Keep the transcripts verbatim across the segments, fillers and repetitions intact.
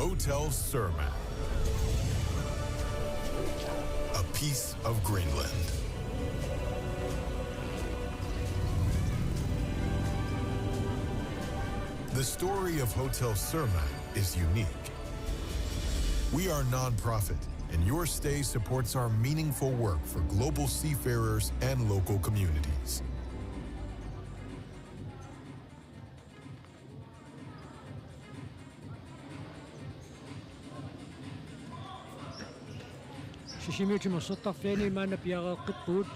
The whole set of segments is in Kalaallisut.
Hotel Surma, a piece of Greenland. The story of Hotel Surma is unique. We are non-profit, and your stay supports our meaningful work for global seafarers and local communities. Sisimiut timersortarfiani maanna piareeqqippugut.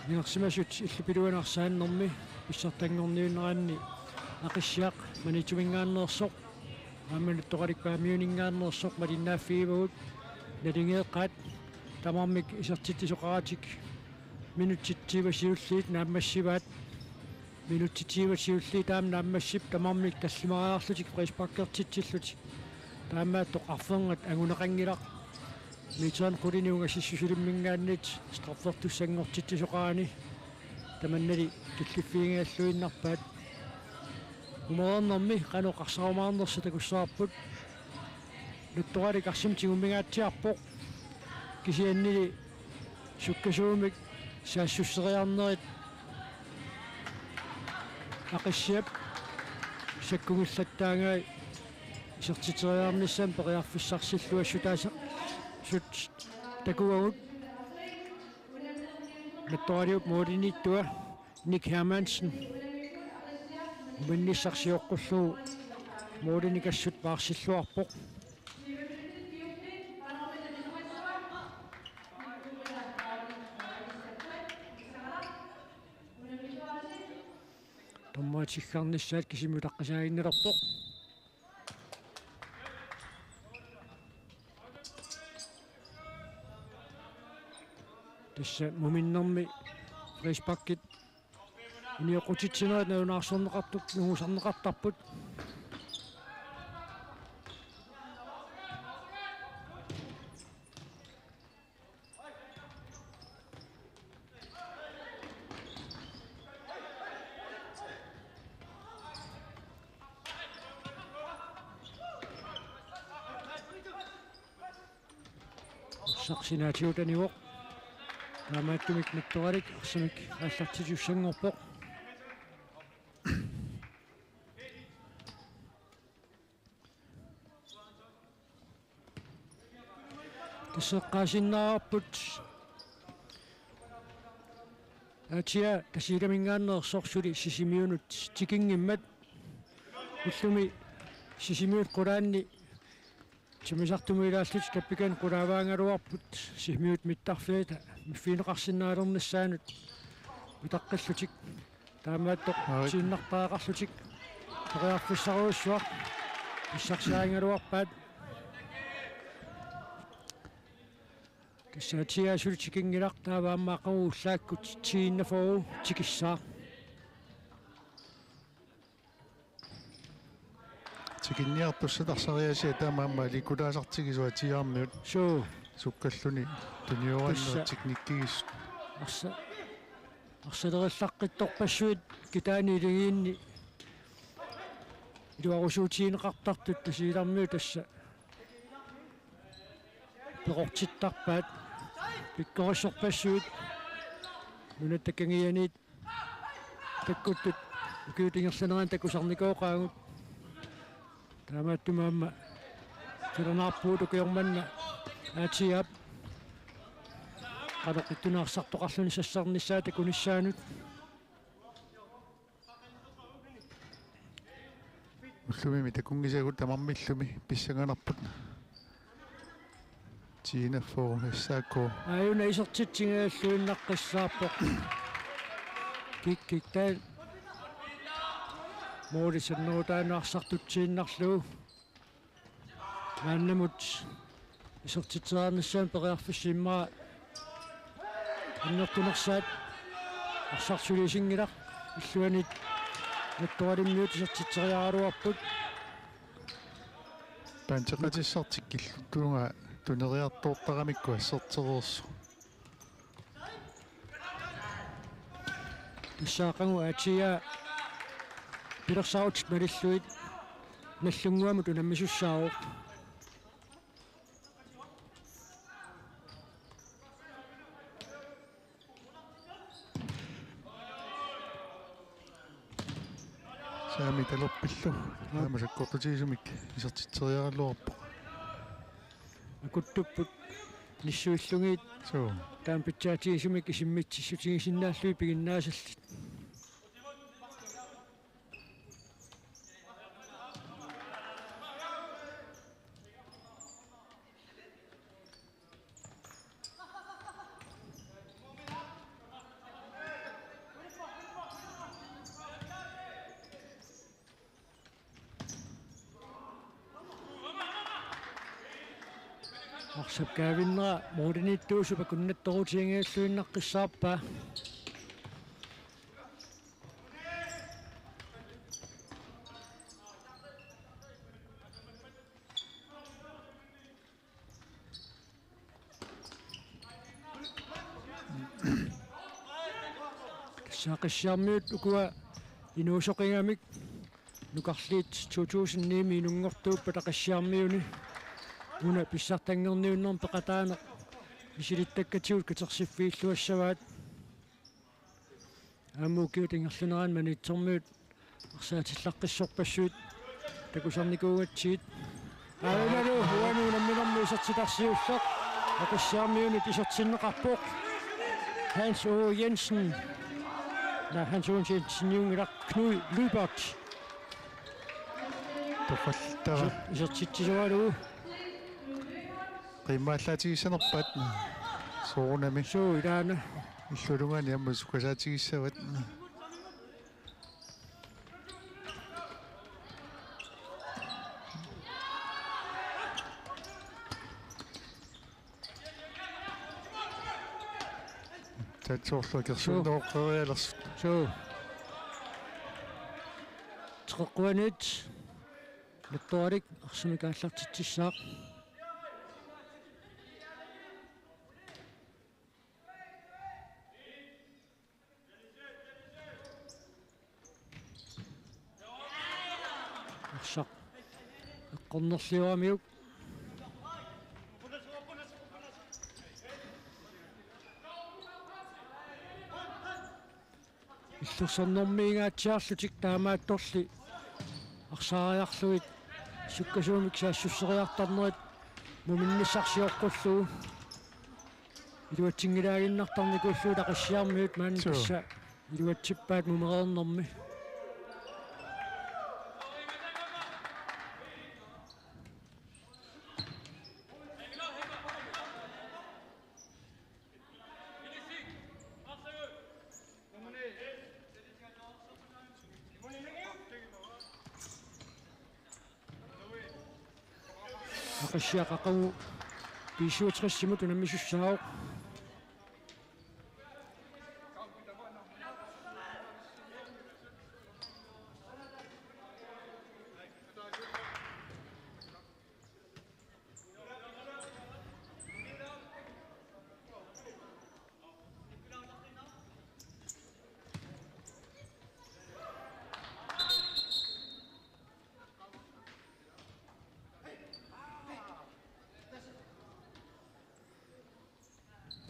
Inersimasut illup iluani arsaannermi pissartanngorniunneranni Aqissiaq Maniitsuminngaanneersoq aamma Nattoralik Paamiuninngaanneersoq malinnaaffigivagut. Naligeeqqaat tamarmik isertitsisoqaratik minutsit tyve siulliit naammassivaat. Minutsit tyve siulliit aamma naammassippoq tamarmik tallimariarlutik frisparkertitsillutik. Taamaattoq arfernat anguneqanngilaq. Meterin qulinik ungasissusilimminngaanniit straffertussanngortitsisoqarani tamannali killiffigigalluinnarpaat. Umereernermi qanoq arsarumaarnersoq takussavarput. Nattoralik arsamik tigummingaatsiarpoq. Kisiannili sukkasuumik saassusseriarnerit Aqissiap sakkugillattaagai isertitseriarnissamut periarfissarsilluassutaasa- -sut takuagut. Nattoraliup målimiittua Nick Hermansen uminnissaq sioqqullugu målinik assut paarsilluarpoq. Dommerit siggarnissaat kisimi utaqqisaaginnalerpoq. Tassa muminnermi frisparkit unioqqutitsinerit nalunaarsorneqartut nungusarneqartarput. Arsaq sinaatigut anivoq. Taamaattumik Nattoralik arsamik aallartitsisussanngorpoq. Tassa eqqaasinnaavarput Atia Tasiilaminngaanneersoq suli Sisimiunut tikinngimmat. Ullumi Sisimiut qulaanni timmisartumut ilaallutik tappikani qulaavaagaluarput Sisimiut mittarfiata miffigineqarsinnaalernissaanut utaqqillutik. Taamaattoq Aarit. Tiinnartariaqarlutik periarfissarujussuaq pissarsiarigaluarpaat. Tassa Atia suli tikinngilaq, taava aamma aqagu ullaakkut tiinnarfuu tikissaaq. Tikinniartussat arsariaasia taama aamma aliikkutaasartigisoq Atiaarmiut. Suu. Sukkalluni tuniorannerit Tassa. Teknikkigisut. Arsa-, arsalerellaqqittorpassuit kitaani iligiinni iluarusuutigineqartartut Tasiilarmiut tassa peqortittarpaat. Pikkorissorpassuit Nunatta Kangianiit takkuttut ukiut ingerlaneranni takusarnikooqaagut. Taamaattumik aamma qilanaarpugut ukioq manna Atiap qanoq ittunik arsartoqarluni sassarnissaa takunissaanut. Ullumi takunngisagut tamarmillumi pissanganarput. Tiinnarfuu S A K. Aajuna isertitsigalluinnaqqissaarpoq. Kikkik taanna. Måli sannerutaanut arsartutsiinnarlugu. Maannamut isertitseriarnissaanut periarfissaq immaqa annertunersaat arsaq sulisinngilaq. Illuanit Nattoralimmiut isertitseriaraluarput. Panteqatissartik killuttuunga tuneriartoortaramikku assertereersoq. Tassa aqagu Atia pilersaarutit malillugit Nallunnguamut unammisussaavoq. Saami talerpillu. Aamma sakkortutigisumik isertitseriaraluarpoq. Akuttupput nissuillugiit. Suu. Taama pitsaatigisumik isimmitsissutigisinnaallugit piginnaasallit. Arsap kaavinnera målimiittuusup akunnattorutigigalluinnaqqissaarpaa. Tassa Aqissiarmiut ukua inuusoqigamik nukarliit to tusind ni-mi inunngortuuppat Aqissiarmiuni. Una pissartanngorniunnermi peqataaneq misilittakkatigut katersiffigilluassavaat. Aamma ukiut ingerlaneranni Maniitsormiut arsaatillaqqissorpassuit takusarnikuugatsigit. Aajuna uani unamminermi isertitarsiulleq Aqissiarmiunit isertinneqarpoq Hans O. Jensen. Naa, Hans O. Jenseniunngilaq, Knud Lyberth. Toqqallattara. Isertitsisugalugu. Qiimmallaatigissanerpaat soorunami. Suu, ilaana. Illuatungaani aamma sukkasaatigissavat. Taatsoorlu akersuunnooqqerialersut. Suu. Teqeqquaniit. Lettualik arsamik aallartitsissaaq. Arsaq eqqornerlioramiuk. Illersornermiingaatsiarlutik taamaattorli arsaariarlugit sukkasuumik saassusseriartarnerit muminnissarsioqqullugu. Iluatsinngilaaginnartarnikuullutik Aqissiarmiut maani. Suu. Tassa iluatsippaat mumereernermi. Aqissiaq aqagu B syvogtres-imut unammisussaavoq.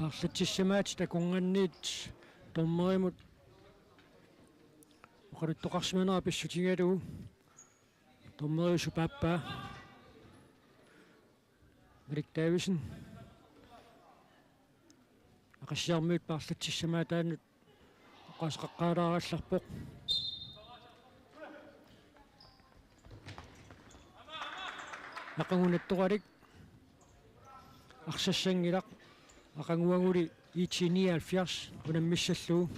Paarlatsissamaatitut akornanniit dommerimut oqaluttoqarsimanera pissutigalugu. Dommeriusup aappaa Malik Davidsen. Aqissiarmiut paarlatsissamaataannut oqaaseqaqqaalaarallarpoq. Aqagu Lettualik arsassanngilaq, aqaguaguli I T nioghalvfjerds unammissallugu.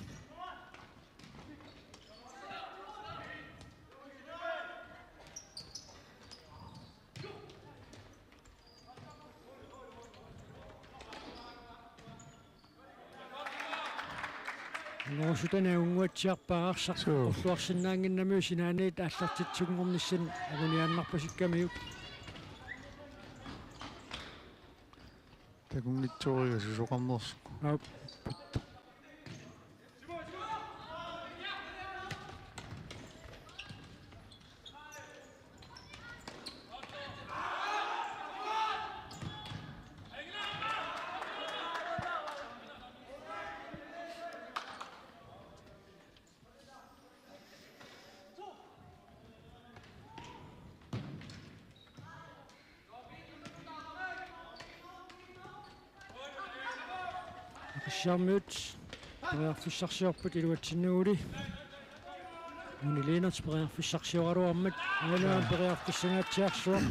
Angorusutanit anguatsiarpaa arsaq. Suu. Qulluarsinnaannginnamiuk sinaaniit aallartitsisunngornissani anguniaannarpasikkamiuk. Takunngitsooriga susoqarnersoq. Aap. Siormiut periarfissarsiorput iluatsinnaguli. Uni Lennert periarfissarsioraluarmat. Aana periarfissangaatsiarsuaq.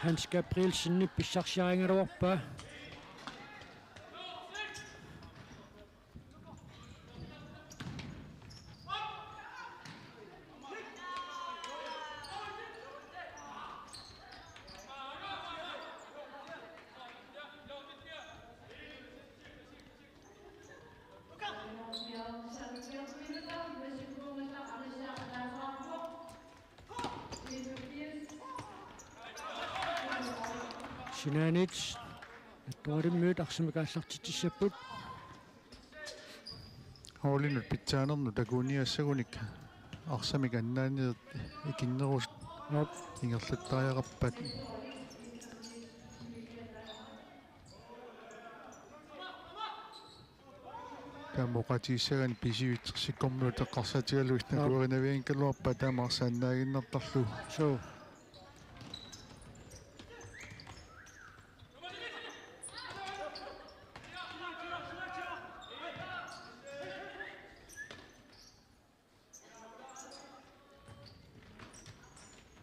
Hans Gabrielsenip pissarsiarigaluarpaa. Sinaaniit Nattoralimmit arsamik aallartitsissapput. Hoolinut pitsaanernut takuuniassagunik arsamik annaaniit ikinnerusut. Aap. Ingerlattariaqarpat. Taama oqaatigissagaanni B C U-t sikkormiut eqqarsaatigalugu. Aap. Nakuerinavianngikkaluarpaat taama arsaq annaaginnartarlugu. Suu.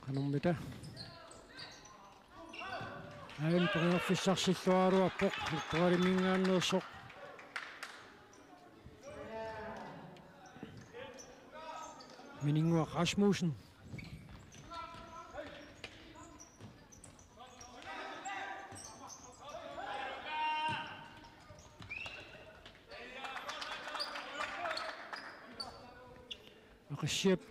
Qanormita? Aana periarfissarsilluaraluarpoq, Nattoraliminngaanneersoq. Mininnguaq Rasmussen. Aqissiap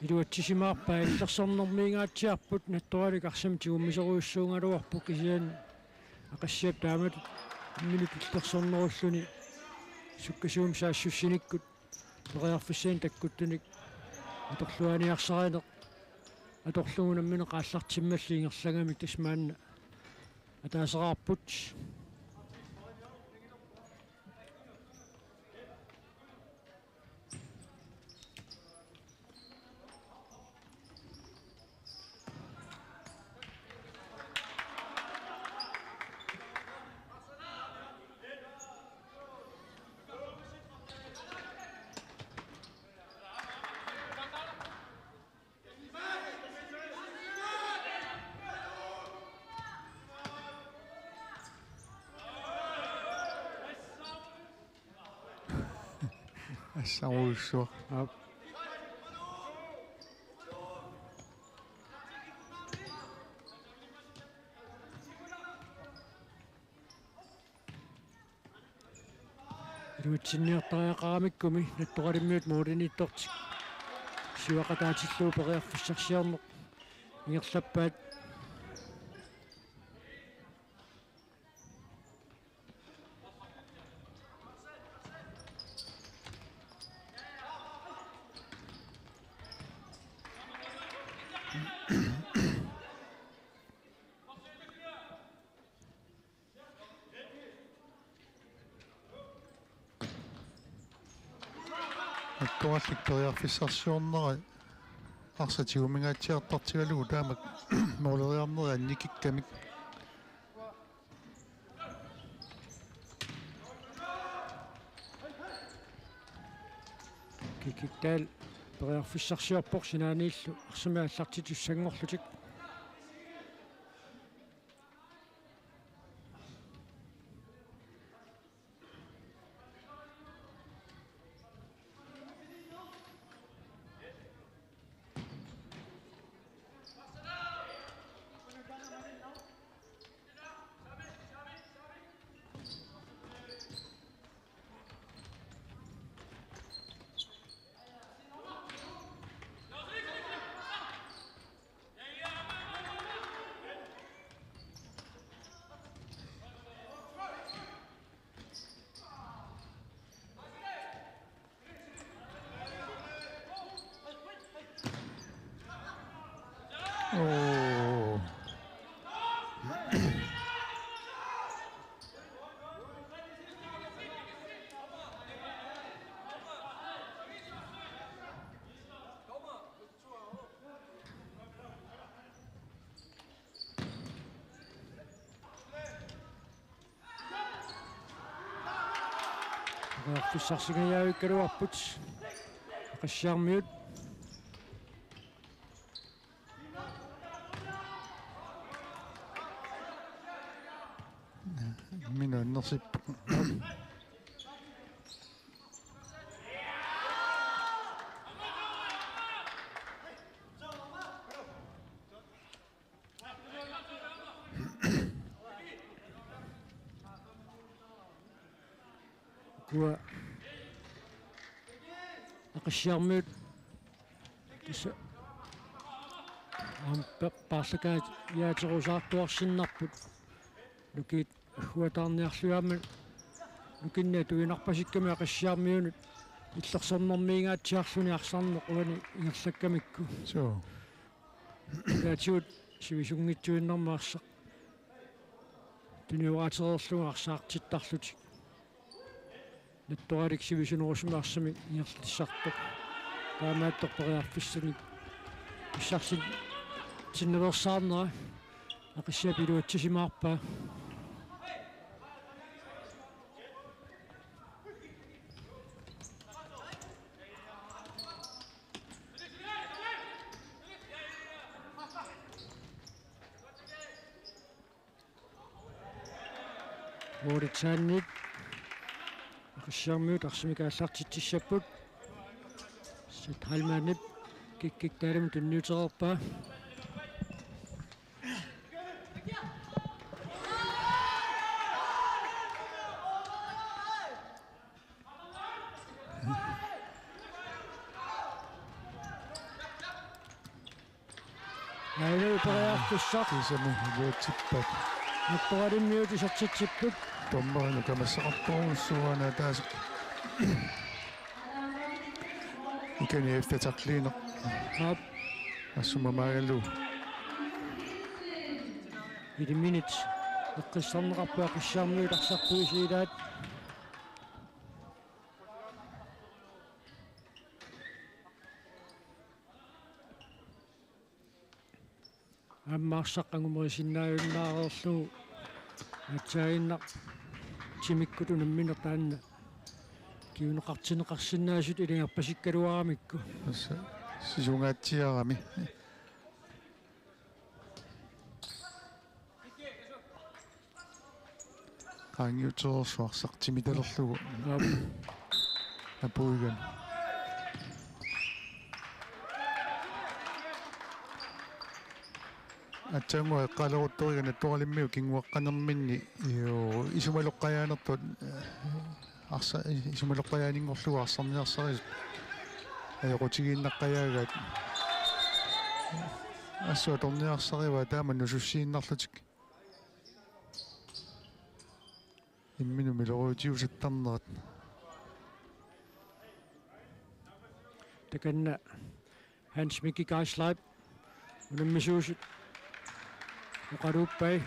iluatsisimaarpaa, illersornermiingaatsiarput, Nattoralik arsamik tigummisorujussuugaluarpoq, kisianni Aqissiap taamatut imminut illersornerulluni sukkasuumik saassussinikkut periarfissanik takkuttunik atorluaaniarsarineq atorlugu nammineq aallartimmalli ingerlagamik tassa maanna ataaseraarput. Assarujussuaq. Aap. Iluatsinniartariaqaramikkumi Nattoralimmiut mooliniittortik siuaqataatillugu periarfissarsiorneq ingerlappaat. Nattoralik periarfissarsiornera arsaq tigumingaatsiartartigalugu taamak mooleriarneri annikikkamik. Kikittal periarfissarsiorpoq sinaaniillu arsamik aallartitussanngorlutik. Oo. Periarfissarsingajavikkaluarput Aqissiarmiut. Minut annersippoq. Ukua Aqissiarmiut tassa aamma pe-, paarlakaajaaterusaartuarsinnarput. Nukiit agguataarniarlugit aamma nukinnik atuinarpasikkamik Aqissiarmiunut illersornermiingaatsiarluni arsarneq uani ingerlakkamikku. Suu. Ilaatigut sivisunngitsuinnarmat arsaq tunioraatereerlugu arsaartittarlutik. Nattoralik sivisunerusumik arsamik ingerlatissartoq. Taamaattoq periarfissanik pissarsisinnaveersaarnera Aqissiap iluatsisimaarpaa. Moritsanit Aqissiarmiut arsamik aallartitsissapput. Seth Heilmannip kikkik taanna tunniutereerpaa. Aajuna periarfissaq. Kiisami iluatsippaat. Nattoralimmiut isertitsipput. Dommerinut kamassaqartorujussuuvoq ataaseq. Ikani eftertackliineq. Aap. Assut maagalugu. Iliminit eqqissarneqarpoq Aqissiarmiut arsartuisilaat. Aamma arsaq angumerisinnaajunnaarlugu aatsaaginnaq timikkut unammineq taanna kinguneqartinneqarsinnaasut ilungerpasikkaluaramikku. Tassa sisungaatsiarami. Qaangiutereersoq arsaq timitalerlugu. Aap. Apuigami. Aatsaannguaq eqqaaleruttoriga Nattoralimmiut kinguaqqanerminni, io, isumaloqqajaanertut, eh, arsa-, isumaloqqajaaninngorlugu arsarniarsarisut ajoqutigiinnaqqajaagaat. Assut atorniarsarivaat taama nusussiinnarlutik. Imminut miloriutiusattarnerat. Takanna Hans Mikki Geisleib unammisuusut oqaluuppai.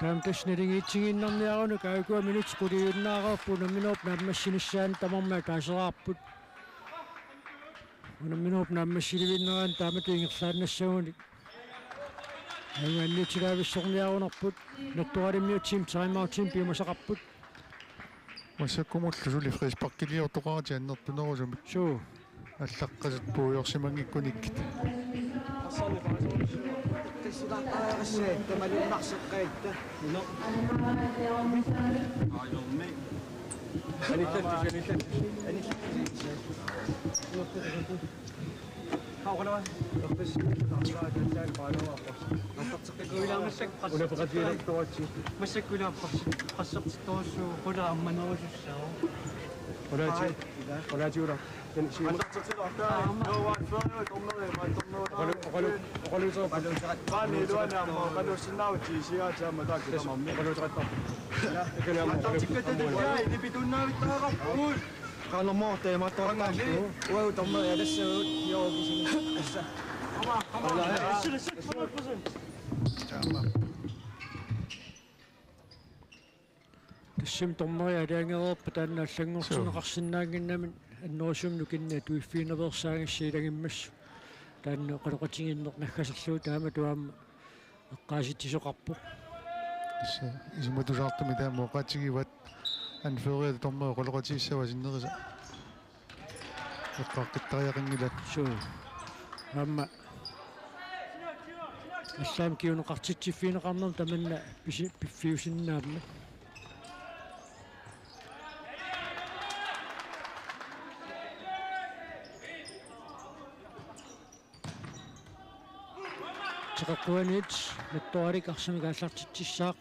Taamaallaat naligiitsigiinnarniarunukua, ukua minutsit quliuinnaareerput unamminerup naammassinissaanut tamarmik ataaseraarput. Unamminerup naammassilivinnerani taamatut ingerlaannassagunik ajugaanniutsilaavissorniarunarput. Nattoralimmiut team timeoutinik piumasaqarput. Massakkumullu suli frisparkiliortoqaratik annertunerusumik. Suu. Allaqqasut puigorsimanngikkukkit. Massakkut ilaa pressertittorujussuuvoq, qulaa ammanerussaaq. Qulaati-, qulaatiular. Oqalu-, oqalu-, oqaluuteqarpa. Oqaluuteqarpa. Qanormaa teema tortaq. Uau, dommeri alassagut. Joo, kisianni. Tassa Sim dommeri aalajangereerpat taanna allanngortinneqarsinnaannginnami annerusumik nukinnik atuiffigineqarsaagassat ilagimmassuk. Taanna oqaloqatigiinneq naggaserlugu taamatut aamma eqqaasitsisoqarpoq. Tassa isumatusaartumik taama oqaatigivaat anføreriata dommeri oqaloqatigissavaa sinnerisa. Eqqaaqqittariaqanngilaat. Suu. Aamma allaammi kinguneqartitsiffigineqarnermi tamanna pisi-, piffiusinnaammat. Teqeqquaniit Nattoralik arsamik aallartitsissaaq.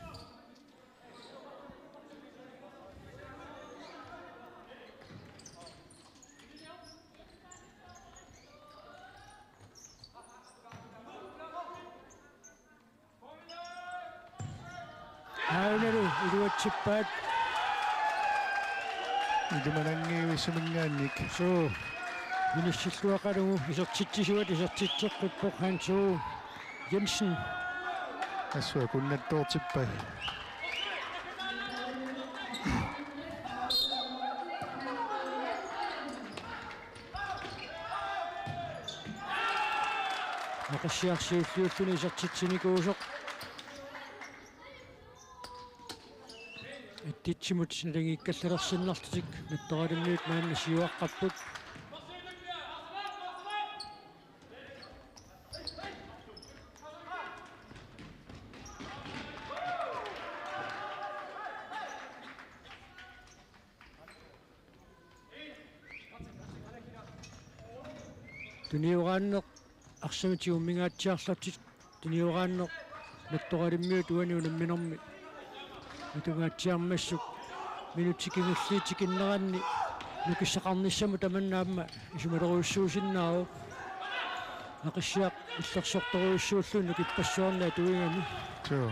Aanalu iluatsippaat. Ilumananngivissuminngaanniit. Suu. Inissilluaqalugu isertitsisuat isertitseqqippoq Hans O. Jensen. Assut akunnattoortippai. Aqissiaq siulliulluni isertitsinikuusoq. Attitsimut naligiikkallalersinnarlutik Nattoralimiut maanna siuaqqapput. Tunioraanneq arsamik tigumminngatsiarlutik, tunioraanneq Nattoralimiut uani unamminermi matungaatsiarmassuk minutsit kingulliit tikinneranni nukissaqarnissamut tamanna aamma isumalerujussuusinnaavoq. Aqissiaq illersortorujussuullugu nukippassuarnik atuigami. Suu.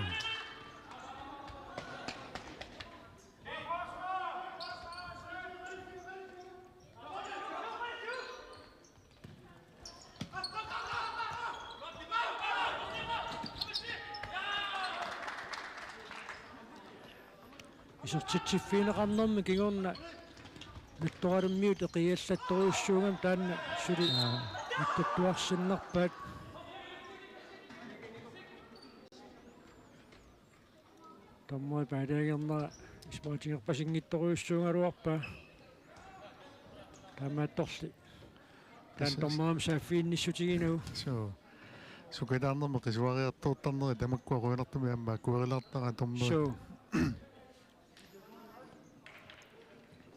Isertitsiffigineqarnermi kingorna Nattoralimiut eqiallattorujussuugami taanna suli Aa. Ittattuarsinnarpaat. Dommeri paalaaginnera ismaatigerpasinngittorujussuugaluarpaa. Taamaattorli. Taanna tassa dommerimik saaffiginnissutiginagu. Suu. Sukataarnermi qisuariartoortarneri tamakkua qujanartumik aamma akuerilaartaraat dommerit. Suu.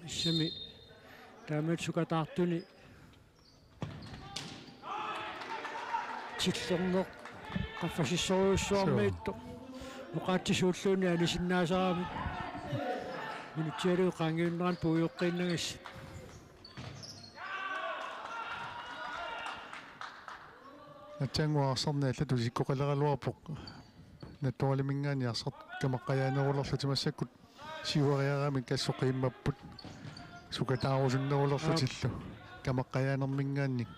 Tassami taama sukataartuni tillerneq qaffasissorujussuarmiittoq. Suu. Oqaatsisuulluunniit anisinnaasarami. Minutsialu qaangiunnerani puiujoqqiinnagassat. Aatsaannguaq arsarneq allatut isikkoqaleraluarpoq. Nattoraliminngaanniit arsartut kamaqqajaanerulerlutik massakkut siuariaramik assut qiimmapput. Sukataarusunnerulerlutillu. Aap. Kamaqqajaanerminngaanniit.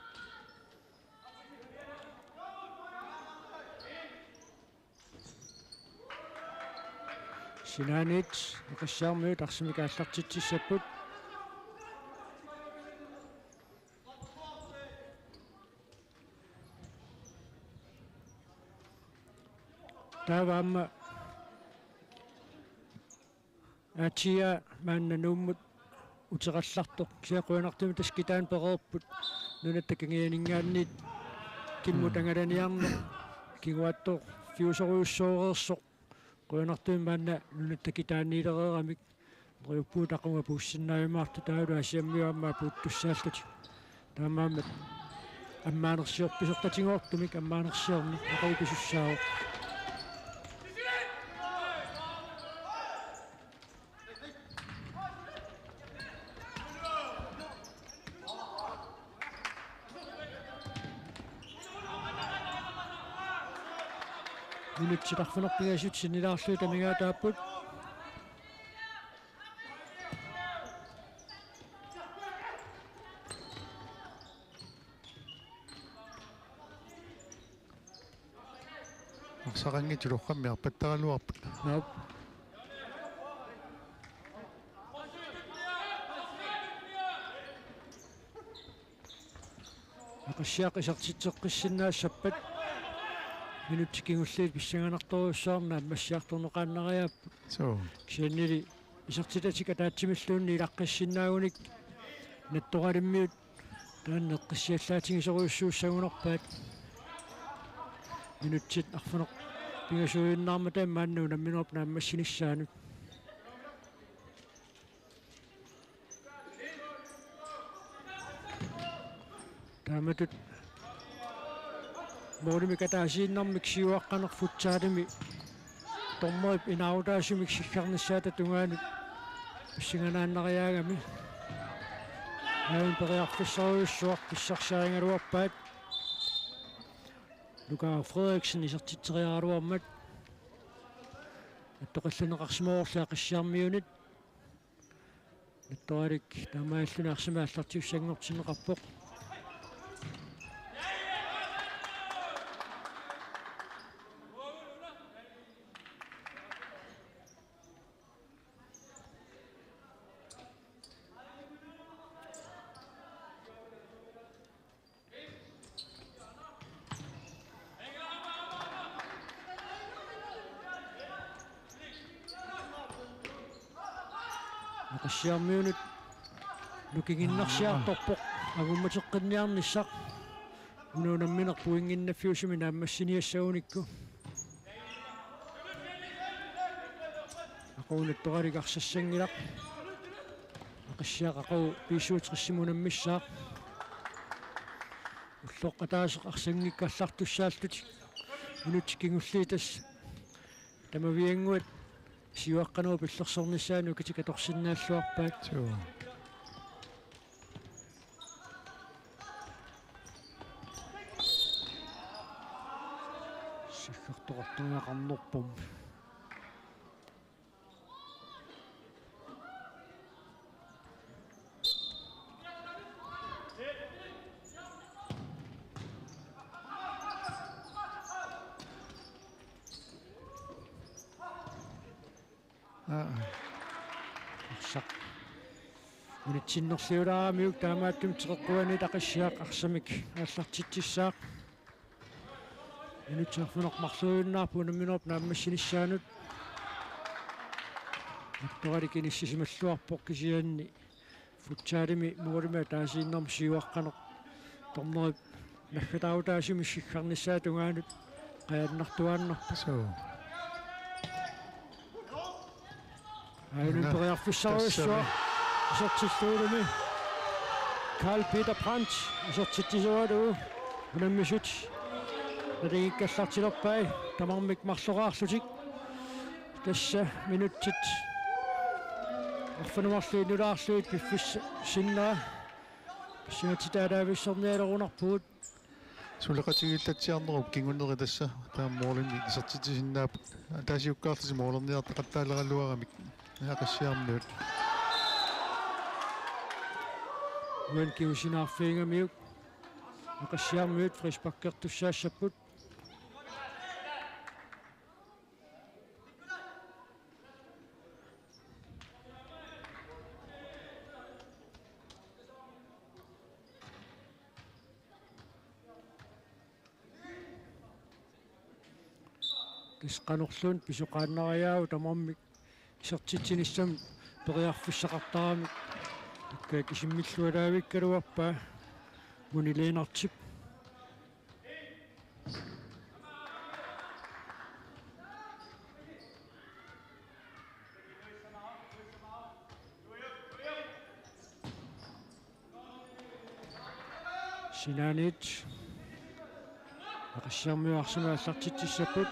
Sinaaniit Aqissiarmiut arsamik aallartitsissapput. Taava aamma Atia maanna Nuummut uterallartoq, kisianni qujanartumik tassa kitaani pereerput. Nunatta Kangianinngaanniit kimmut Mm. angalaniarneq kinguaattoorfiusorujussuureersoq. Qujanartumik maanna nunatta kitaaniilereeramik. Neriuppugut aqagu apuussinnaajumaartut taavalu Asiammiut aamma apuuttussaallutik. Taamaammat ammaanersior-, pisortatigoortumik ammaanersiorneq aqagu pisussaavoq. Minutsit arfineq-pingasut sinnilaarlugit amigaataapput. Arsaqanngitsut ullormut arpattaraluarput. Naap. Naqqassiaq isertitseqqissinnaassappat minutsit kingulliit pissanganartorujussuarnik naammassiartorneqaannariaapput. Suu. Kisiannili isertitatik ataatsimilluunniit ilaqqissinnaagunik Nattoralimmiut taanna eqqissiallaatigisorujussuussagunarpaat. Minutsit arfineq pingasuinnarmata maanna unamminerup naammassinissaanut. Taamatut målimik ataasiinnarmik siuaqqaneq futsalimi dommerip inaarutaasumik sikkarnissaata tungaanut pissanganaannariaagami. Aajuna periarfissarujussuaq pissarsiarigaluarpaat. Luka Frederiksen isertitseriaraluarmat. Attoqqinneqarsimavorli Aqissiarmiunit. Nattoralik taamaalilluni arsamik aallartiussanngortinneqarpoq. Aqissiarmiunit nukinginnarsiartorpoq angummateqqinniarnissaq. Una unammineq pointinnaffiusumik naammassiniassagunikku. Aqagu Nattoralik arsassanngilaq. Aqissiaq aqagu B syvogtressimut unammissaaq. Ulloq ataaseq arsanngikkallartussaallutik. Minutsit kingulliit tassa tamaviannguat siuaqqanerup illersornissaanut ukitik atorsinnaalluarpaat. Suu. Siggartoqartariaqarnerpummi. Aa. Arsaq. Unitsinnerliulaaramiuk taamaattumik teqeqquaniit Aqissiaq arsamik aallartitsissaaq. Minutsit arfineq-marluinnarput unamminerup naammassinissaanut. Nattoralik inissisimalluarpoq kisianni futsalimi målimik ataasiinnarmik siuaqqaneq dommerip naggataarutaasumik sikkarnissaata tungaanut qajannartuaannarpoq. Suu. Aajuna periarfissarujussuaq. Tassami. Isertillugu Carl Peter Brandt isertitsisuugaluarlugu unammisut naligiikkallartilerpai tamarmik marloraarlutik. Tassa minutsit arfineq-marluk innulaarlugit piffissaq sinnera. Pissangatitaalaavissornialerunarpugut. Suleqatigiillatsiarnerup kinguneri tassa taama målimik isertitsisinnaapput. Ataasiakkaarlutik målerniartaqattaaleraluaramik Aqissiarmiut. Uani kingusinaarfiigamiuk Aqissiarmiut frisparkertussaassapput. Tassa qanorluunniit pisoqaannariaavoq tamarmik isertitsinissamik periarfissaqartaramik. Ikka kisimmillualaavikkaluarpaa Muni Lennartip. Sinaaniit Aqissiarmiut arsamik aallartitsissapput.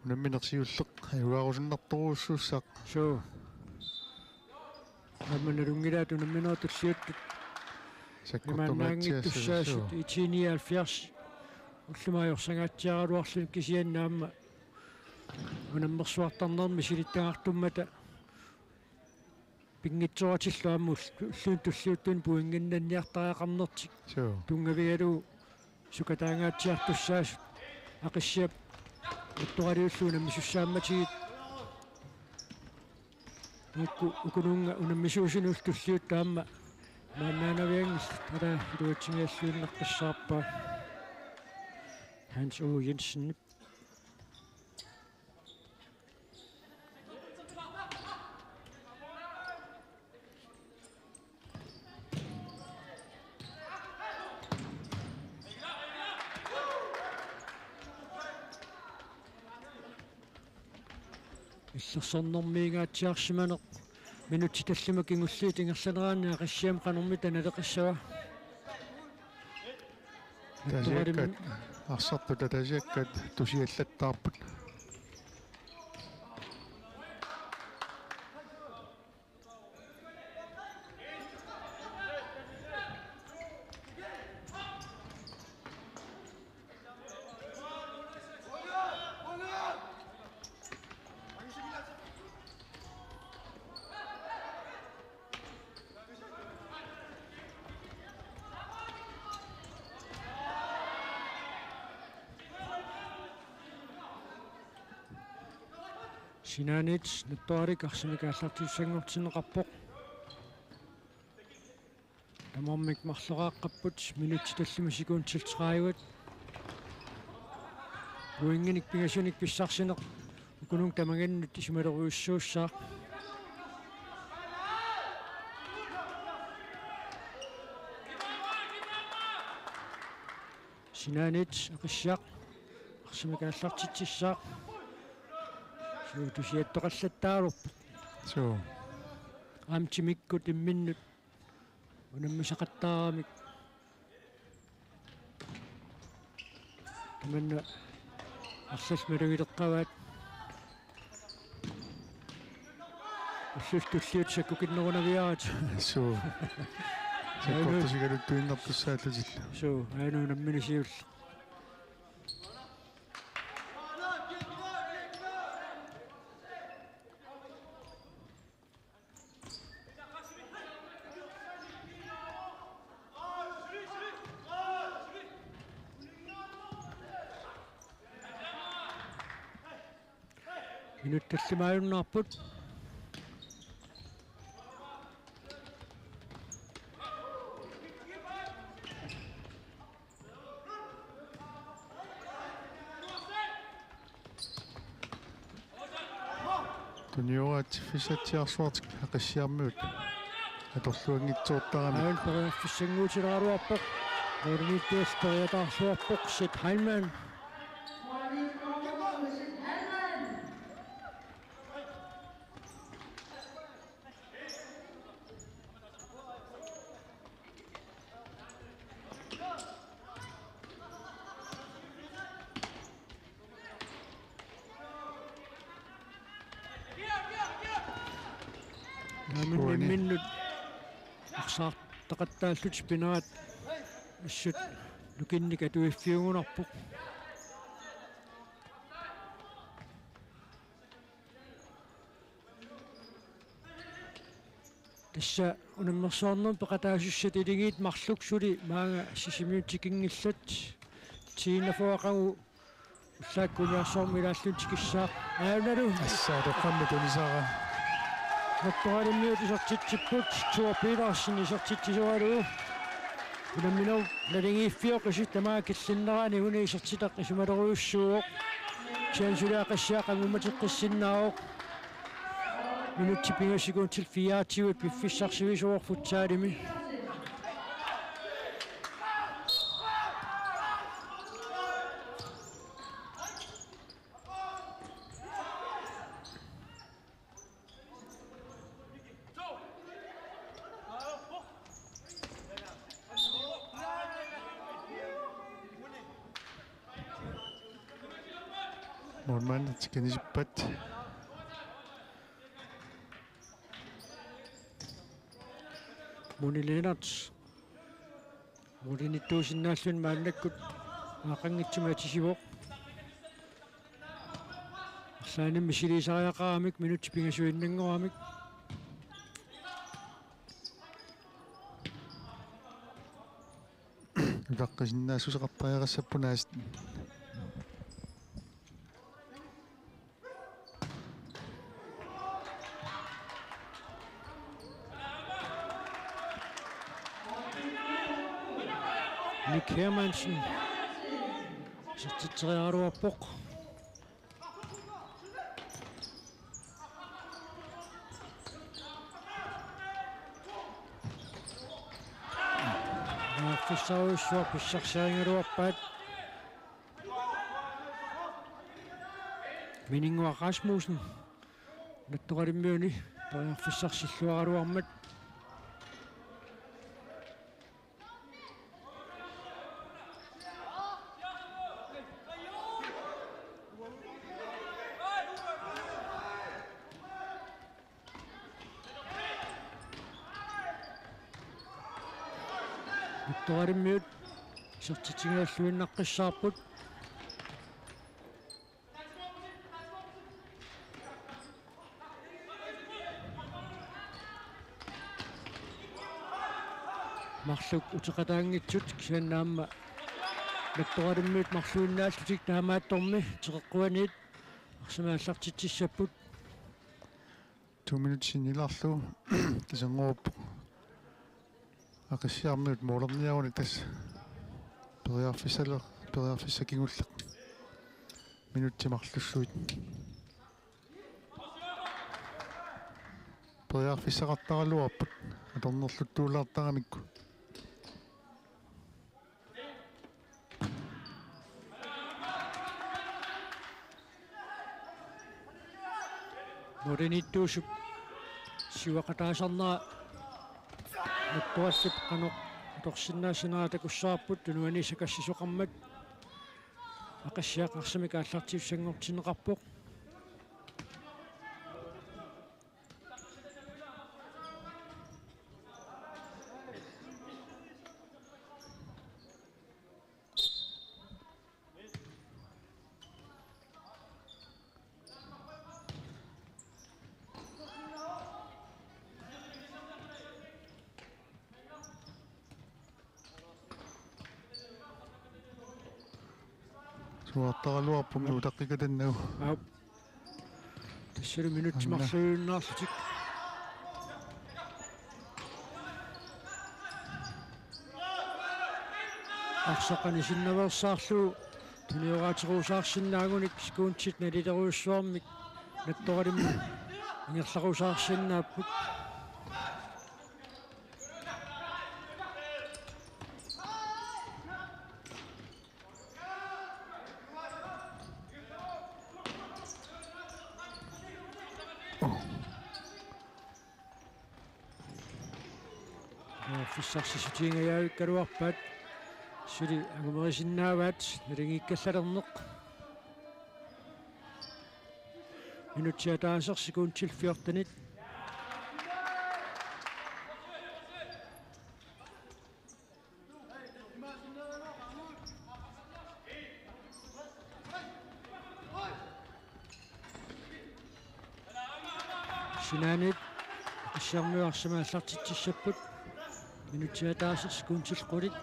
Unammineq siulleq ajugaarusunnartorujussuussaaq. Suu. Aamma nalunngilaat unammineq tulliuttoq. Sakkortungatsiassat, imaannaanngittussaasut suu. I T nioghalvfjerds. Ullumi ajorsangaatsiaraluarluni kisianni aamma unammersuartarnermi silittagartummata pinngitsooratillu aamma ull-, ulluni tulliuttuni pointinnanniartariaqarnertik. Suu. Tunngavigalugu sukataangaatsiartussaasut Aqissiap Nattoraliullu unammisussaammatigit. Taakku ukununnga unammisuusunullu tulliuttut aamma maannaanavianngillat, ala iluatsingialluinnaqqissaarpaa Hans O. Jensenip. Illersornermiingaatsiarsimaneq minutsit tallimat kingulliit ingerlaneraanni Aqissiami qanormita naleqissava? Taasiakkaat, arsartut taasiakkaat tusiallattaarput. Sinaaniit Nattoralik arsamik aallartissanngortinneqarpoq. Tamarmik marloraaqqapput, minutsit tallimat sekundit tredive. Pointinik pingasunik pissarsineq ukununnga tamanginnut isumalerujussuussaaq. Sinaaniit Aqissiaq arsamik aallartitsissaaq. Suu, tusiattoqallattaarpoq. Suu. Aamma timikkut imminnut unammisaqattaaramik. Tamanna arlallit malugileqqavaat. Ullut tulliuttut sakkukinnerunaviaraat. Suu. Sakkortusigaluttuinnartussaallutillu. Suu, aajuna unamminut siulleq. Minutsit tallimaajunnaarput. Tunioraat fissaatsiarsuartik Aqissiarmiut atorluanngitsoortaramik. Aajuna periarfissanngutilaaraluarpoq. Nuurinittias periataarluarpoq Sid Heilmann. Naamik imminnut arsaartaqattaallutik pinerat assut nukinnik atuiffiugunarpoq. Tassa unammersuarnermi peqataasussat iligiit marluk suli maanga Sisimiut tikinngillat. Tiinnafoaqagu ullaakkumiarsuarmi ilaalluni tikissaaq. Aajunalu. Assaa toqqammi tunisara. Nattoralimiut isertitsipput, Thor Petersen isertitsisoralugu. Unamminerup naligiiffioqqusi tamaat killinnerani uni isertitaq isumalerujussuuvoq. Kisianni suli Aqissiaq angummateqqissinnaavoq. Minutsit pingasut sekundit fireogtyve piffissaq sivisuvoq futsalimi. Målmandit qinisippat. Muni Lennert. Mulinittuusinnaalluni maannakkut aaqanngitsumik atisivoq. Arlaannik misiliisariaqaramik minutsit pingasuinnanngoramik. Utaqqisinnaassuseqartariaqassapput aasiit. Nick Hermansen isertitseriaraluarpoq. Periarfissarujussuaq pissarsiarigaluarpaat. Mininnguaq Rasmussen Nattoqalimmiuni periarfissarsilluaraluarmat. Nattoqalimmiut isertitsinngilluinnaqqissaarput. Marluk uteqataanngitsut kisianni aamma Nattoqalimmiut marluinnaallutik, taamaattormi Teqeqquaniit arsamik aallartitsissapput. To minutsit sinnilaarlugu tasanngoruppoq. Aqissiarmiut målerniaruni tassa periarfissale-, periarfissaq kingulleq. Minutsit marlussuit. Periarfissaqartaraluarput atornerluttuulaartaramikku. Målimiittuusup siuaqataasarnera Nattoralip qanoq atorsinnaassanera takussavarput, tunuani sakassasoqarmat Aqissiaq arsamik aallartissanngortinneqarpoq. Suaartaraluarpummi utaqqikatannagu. Aap. Tassali minutsit Anna. Marluinnaallutik. Arsaq anisinnaveersaarlugu tunioraateruusaarsinnaagunik sekundit nalilerujussuarmik Nattoralimmut ingerlarusaarsinnaapput. Periarfissarsiutigingajavikkaluarpaat. Suli angumerisinnaavaat naligiikkallalerneq. Minutsit ataaseq sekundit fjortenit. Sinaaniit Aqissiarmiut arsamik aallartitsissapput. Minutsit ataaseq sekundit qulit.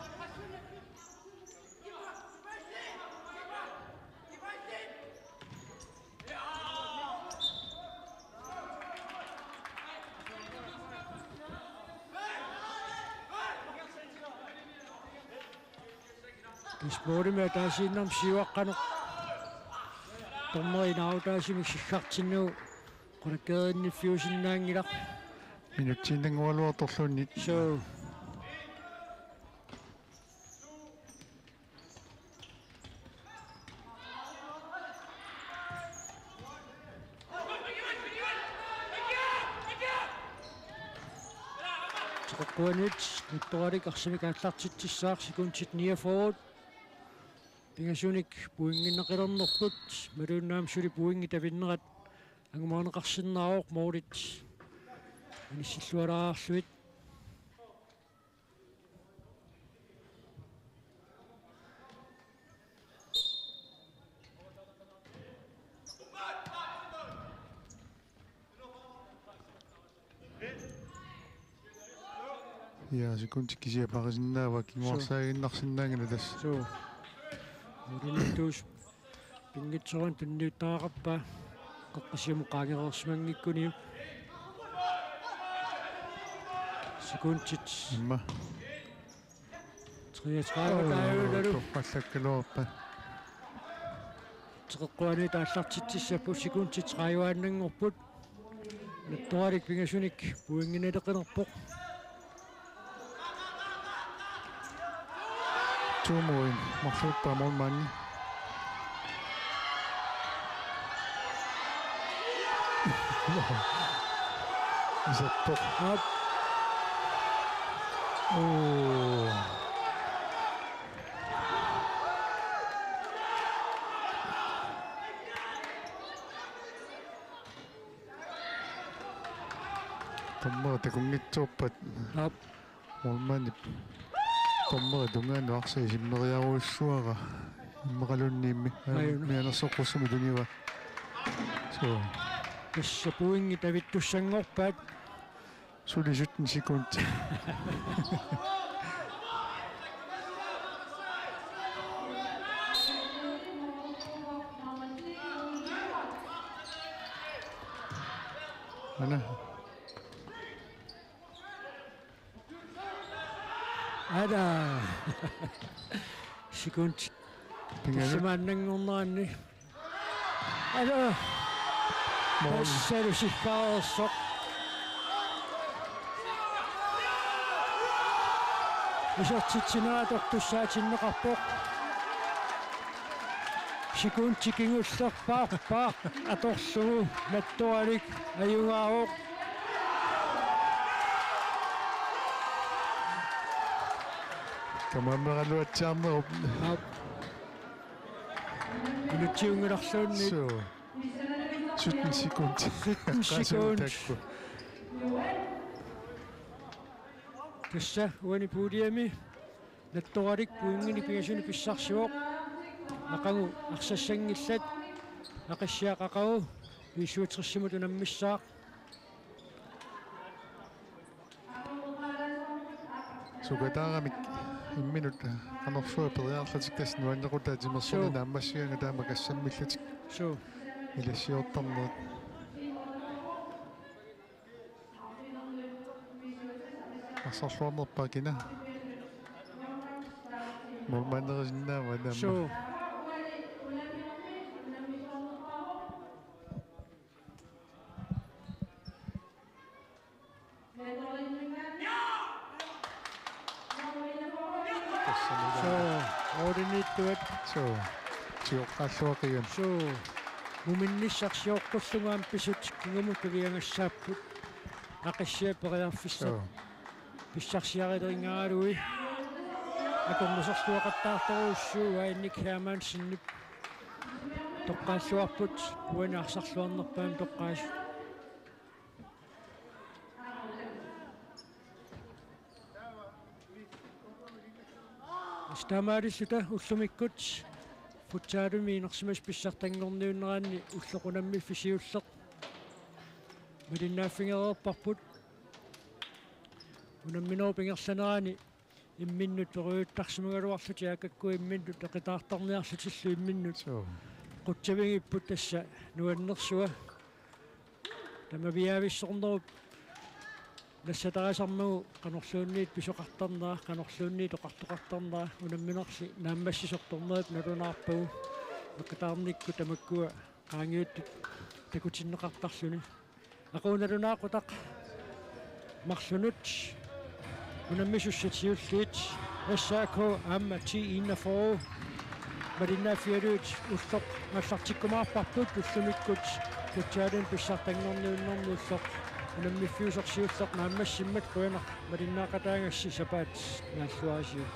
Tassa målimik ataasiinnarmik siuaqqaneq dommeri naarutaasumik siggartinnagu qulakkeerinniffiusinnaanngilaq. Minutsiinnanngualuartorluunniit. Suu. Teqeqquaniit Nattoralik arsamik aallartitsissaaq sekundit niogfyrre. Pingasunik pointinneqilernerput, imaluunnaamik suli pointit tavinnerat angumerineqarsinnaavoq målit inissillualaarlugit. Ja, sekundit kisiat parisinnaavaat, kinguarsaaginnarsinnaanngilaq tassa. Suu. Målimiittuusup pinngitsoorani tunniuttariaqarpaa qeqqasiamut qaangereersimanngikkuniuk. Sekundit. Imma. Treogtredive taavalu. Torrallakkaluarpat. Teqeqquaniit aallartitsissapput, sekundit tredive-annanngorput. Nattoralik pingasunik pointinik naleqqinerpoq. Tuumuin marluuppaa målmandi. Iserpoq. Aap. Oo. Dommeri takunngitsoorpat. Aap. Målmandip dommeri tungaanut arsaq isimmeriarujussuara. Immaqaluunniimmi. Aajuna. Mianersoqqussumik tuniva. Suu. Tassa pointit avittussanngorpaat. Suli sytten sekundit. Aana. Aana. Sekundit. Pingalu. Tassa maannanngornerani. Aana. Mål. Tassalu siggaareersoq. Isertitsinera atortussaatinneqarpoq. Sekundit kingullerpaarpaat atorlugu Nattoralik ajugaavoq. Kamaammeraluatsiarnerup. Aap. Minutsiunngilarluunniit. Suu. Sytten sekundit. Sytten sekundit. Qasutakku. Tassa uani puuliami Nattoralik pointinik pingasunik pissarsivoq. Aqagu arsassanngillat. Aqissiaq aqagu B syvogtresimut unammissaaq. Sukataaramik imminut qanorsuaq periarlutik, tassa nuannequtaa timersorneq. Suu. Naammassigaangat taama kassammillatik. Suu. Ilassiortarnerit. Arsarluarnerpaa kina? Målmanderisinnaavat aamma. Suu. Suu, ooriniittuat. Suu, tioqqaalluaqigami. Suu, muminnissaq sioqqullugu aamma pisut kingumut tuliagassaapput. Aqissiaq periarfissaq. Suu. Pissarsiarilerinngaaralui. Akornuserluaqattaartorujussuuvoq Nick Hermansenip. Toqqaalluarput uani arsarluarnerpaamik toqqaasut. Taamaalilluta ullumikkut futsalimi inersimasut pissartanngorniunneranni ulloq unammiffik siulleq malinnaaffigereerparput. Unamminerup ingerlanerani imminnut perujuttarsimagaluarlutik, aakkakkut imminnut eqitaartarniarlutillu imminnut. Suu. Qutsavigipput, tassa nuannersua. Tamaviaavissornerup nassatarisarmagu qanorluunniit pisoqartarnera, qanorluunniit oqartoqartarnera, unamminerli naammassisoq dommeri nalunaarpagu. Eqitaarnikkut tamakkua qaangiuttut takutinneqartarluni. Aqu nalunaaqutaq marlunut unammisussat siulliit S A K aamma T enogfyrre malinnaaffigalugit ulloq aallartikkumaarparput. Ullumikkut futsalimi pissartanngorniunnermi ulloq unammiffiusoq siulleq naammassimmat. Qujanaq malinnaaqataagassi, sapaat naalluarisiuk.